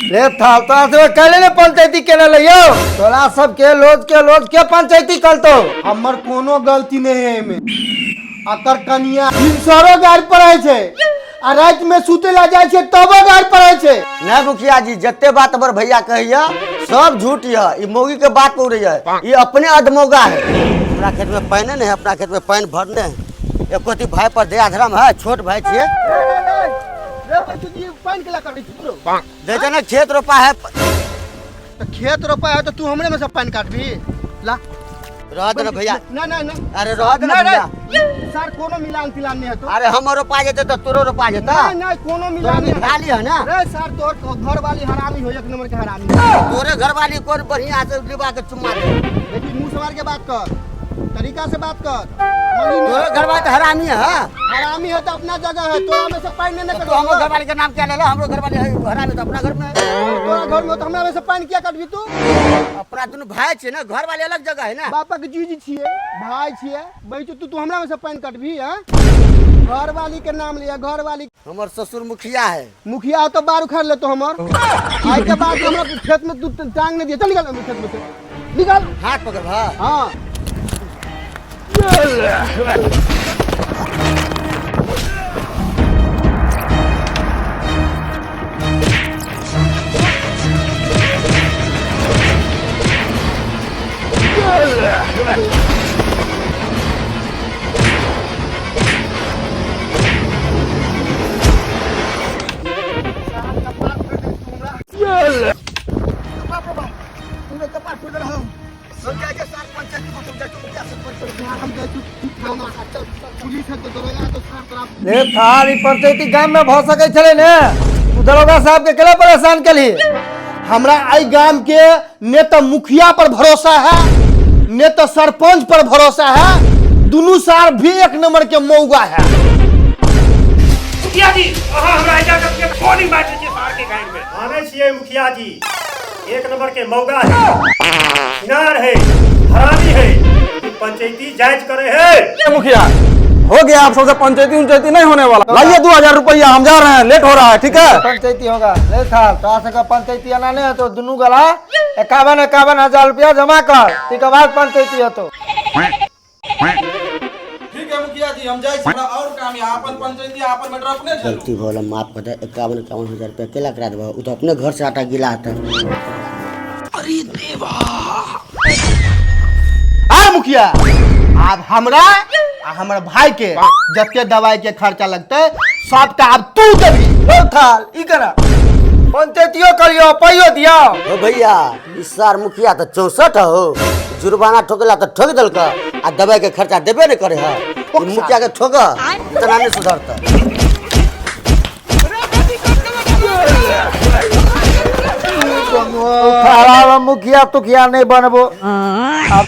रे थाल तोरा सब कैले ने पंचायती केने लइयो, तोरा सब के लोज के लोज के पंचायती करतो। हमर कोनो गलती नहीं है एमे। अकर कनिया भिनसरो गाड़ पड़ै छै आ राति में सुते ला जाइ छै तबो गाड़ पड़ै छै। नहीं मुखिया जी, जते बात हमर भैया कहैया सब झूठ यऽ। ई मौगी के बात पौड़ै है, ई अपने अधमौगा है। अपना खेत में पानि नहीं है, अपना खेत में पानि भरने है। एको अथी भाई पर दया धर्म है, छोट भाई छियै। पानि केला करै छी तू? देखै ने खेत रोपा है। तऽ खेत रोपा है तऽ तू हमरे में से पानि काटबी? ला रह दे ना भैया। ना ना ना। अरे रह दे ना नहीं, भैया। नहीं। सर कोनो मिलान तिलान नहीं है तो। अरे हमर रोपा जेते तऽ तोरो रोपा जेता। नहीं नहीं कोनो मिलान नहीं। खाली है ना। रे सर तोर घर वाली हरामी हो, एक नंबर के हरामी। तोरे घर वाली कौन बढ़िया से लिबा के चुम्मा दे। देखी मुंह सवार के बात कर, तरीका से बात कर। तोरे घर वाली तो हरामी है। हाँ? हरामी है तो अपना जगह है, तोरा में से पानी नहीं तो हमरो घर वाली के नाम क्या ले लो? हमरो घर वाली है हरामी तो अपना घर में है। तोरा घर में तो हमरा में से पानी क्या काटबी तू? अपना दुनू भाई छियै ना, घर वाले अलग जगह है ना। बापा के जीजी छियै, भाई छियै, बैठो तू, तू हमरा में से पानी काटबी? हां घर वाली के नाम लिया, घर वाली। हमर ससुर मुखिया है। मुखिया है तो बार उखाड़ लेतो हमर। आई के बाद हमरा खेत में तू टांग नहीं दिया। चल निकल खेत में से, निकल। हाथ पकड़ भा। हां। रे थाल ई पंचायती गाम में भ सकै छलै ने, तू दरोगा साहब के केला परेशान केलही? हमरा एहि गाम के ने तो मुखिया पर भरोसा है ने तो सरपंच पर भरोसा है, दुनू सार भी एक नंबर के मौगा है। मुखिया जी अहाँ हमरा इजाजत के गोली मारि दै छियै सार के गांड में। मानै छियै मुखिया जी, एक नंबर के मौगा है, छिनार है, हरामी है, ई पंचायती जांच करे है। ए मुखिया हो गया, आप सबसे पंचायती उंचायती नहीं होने वाला। लाइए 2000 रुपया, हम जा रहे हैं, लेट हो रहा है। ठीक है पंचायती होगा। ले थाल तोरा सबके पंचायती आना नहीं है तो दुनू गला 51 51 हजार रुपया जमा कर, तकर बाद पंचायती होतो। ठीक है मुखिया जी, हम जाए हमरा और काम है, अपन पंचायती अपन मैटर अपने झेलू। गलती होला माफ कर दे। 51 51 हजार रुपया केला करा देबो? उ तो अपने घर से आटा गिला आता। आ मुखिया, आब हमरा आ हमर भाई के जते दवाई के खर्चा लगते सबटा आब तू देबी। ओ थाल ई करा पंचायतियो करियो, पाइयो दियो। ओ भैया इस सार मुखिया तो 64 हो, जुर्माना ठोकला तो ठोक देलक आ दवाई के खर्चा देबे नहीं करे है। ई मुखिया के ठोक इतना नहीं सुधरता। खराब मुखिया तुखिया नहीं बनबो। अब